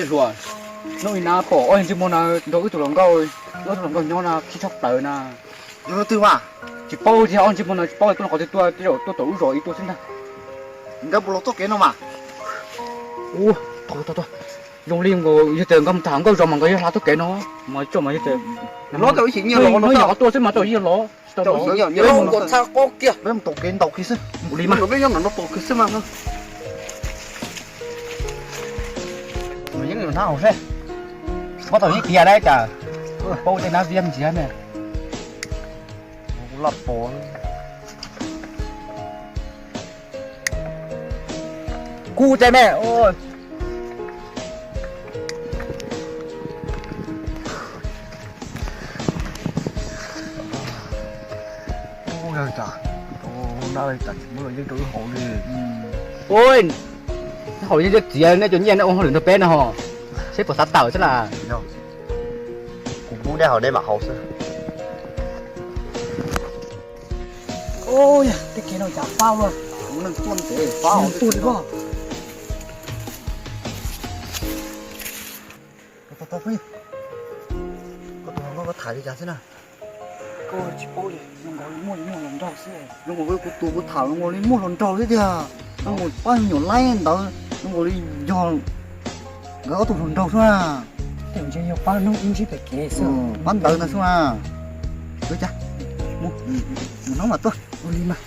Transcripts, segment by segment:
Ua, hnub i na pom ob niag ntsej muag na nrog wb tus hluas nkauj, wb tus hluas nkauj nyob na khib tshaj plaws na. Yog leej twg mas? Tsis paub, tsis ob niag ntsej muag no tsis paub tuaj qhov twg tuaj, tej zaum tuaj tom lub zos ib tuaj xwb ntag. Nkawd puas los txoj kev no mas? Ua, zoo li yog tias nkawd mus tham nkauj zos mas nkawd yuav hla txoj kev no, mas txoj mas yog tias los tau ib xyem nyiaj los no, nyob qhov tuaj xwb mas tau ib yam los. Peb mus tom kev ntaus kiag xwb. Ua li mas peb nyob no tom kiag xwb mas. Yeej yuav hnab hauv seb, muab tau ib tiag dab cas, paub tej nab viab ntsiav ne. Loj pos. Kuv cai me. Ua, cas, ua, nab li cas tsis muab los yeej rau wb haus li. Ua, haus yeej txiav nej cov nyiaj nej ua hauj lwm nrog peb no ho, seb puas xav tawm xwb las. Kuv pub neb haus neb mam haus xwb. Ua, tej kev no cas fab ua, neeg tuaj ntev fab tuaj li os. Koj tus hluas nkauj koj tham li cas xwb na? Koj tsis paub li, zoo nkaus li muaj hluas nraug xwb. Zoo nkaus li kuv tus kuv tham zoo nkaus li muaj hluas nraug xwb tiag. Zoo nkaus pab me nyuam laib ntawd zoo nkaus li yog nkawd ob tug hluas nraug xwb na. Tej ntshe yog pab hnub ib ntsib pem kev xwb, pab ntawd ntag xwb na. Ua cas, mus hnub mas tuaj ua li mas.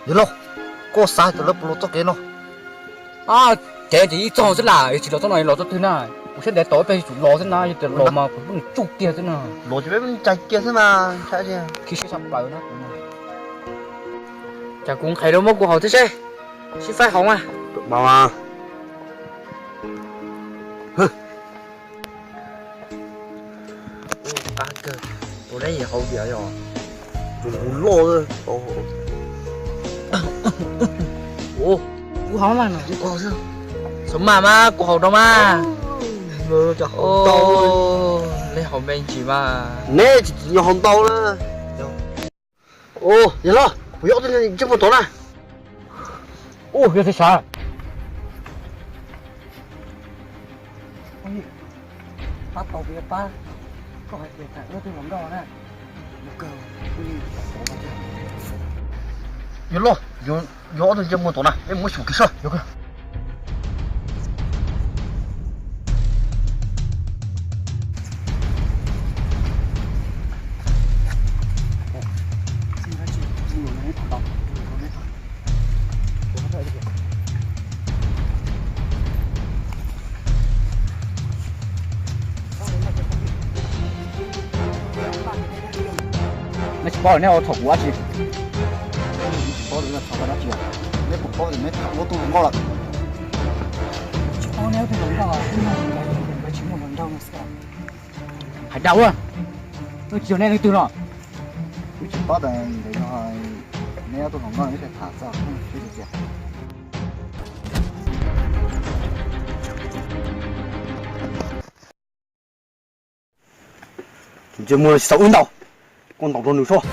Yawg laus, koj xav hais tias lawv puas los txoj kev no? Kev ces ib txog xwb las, tsis los txoj no los txoj twg na. Kuv siab ntev tos peb yuav tsum los xwb na, yog tias los mas kuv pheej tsuj kiag xwb na. Los ces peb pheej cais kiag xwb mas. Khib siab tshaj plaws na. Cas kuv nqhis rau muab kuv haus thiab seb. Sib faib haus mas. Tus neb yim haus tias yog tus loj. Kuv haus mas no. Xav mas mas kuv haus rau mas. Nej haus me ntsis mas. Neb tsis tsim nyog haus ntau na. Yawg laus, kuv yuav ob tug ntsej muag tod na. Ua, yog txiv sav. Pab tau kuv yuav pab koj hais tias tham wb tus hluas nkauj na. Yawg laus, yuav ob tug ntsej muag tod na, peb mus ib xyoos kiag soj. Nej tsis paub lawm nej ua txhaum kuv dab tsi? Tsis paub lawm nej txhaum kuv dab tsi? Nej puas paub tias neb tham ua tus hluas nkauj lawm? Tsis paub neb ua tus hluas nkauj, nkawd tsis muaj hluas nraug no xwb. Hais dag ua, wb tsis yog nej leej twg no. Wb tsis paub tias neb ua tus hluas nkauj, wb tham txog tus ntsej muag tsis txaus wb ntaus, koj ntaus rau nws soj.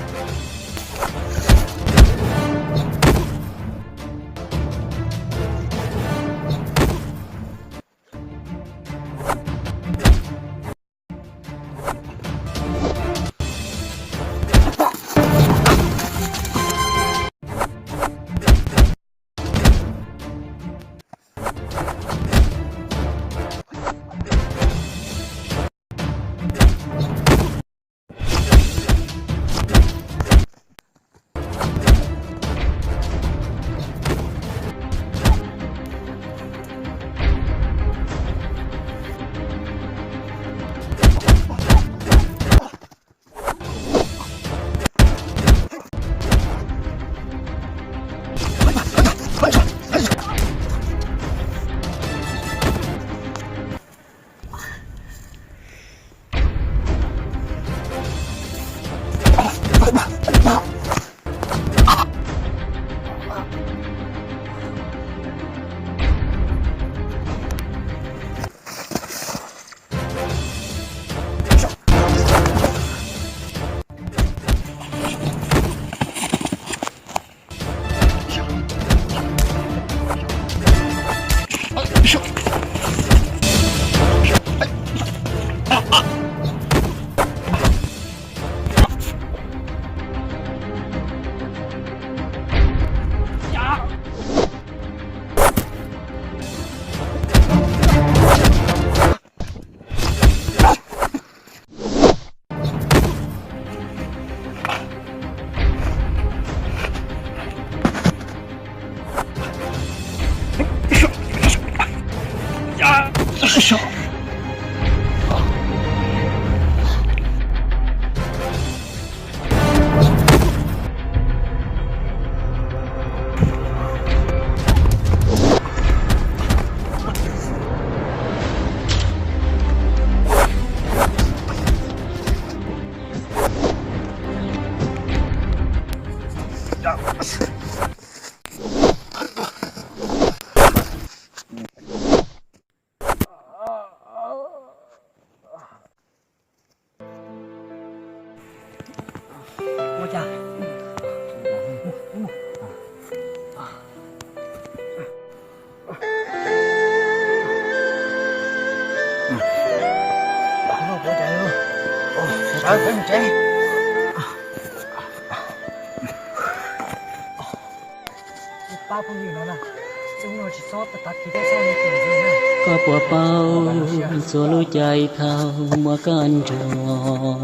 Koj puas paub txhua lub caij thaum muaj koj nrog,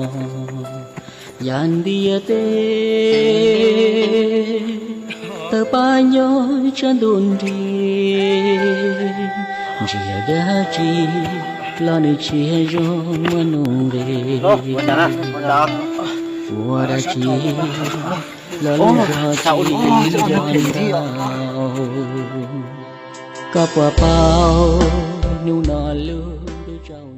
yav ntiaj teb tawg paj nyob tshav ntuj nrig, ntsiag dab tsi los nws tsis zoo muaj nuj nqis. Ua dab tsi los lub zog tsis nco ntau. Koj puas paub hnub no lub ntuj tsaus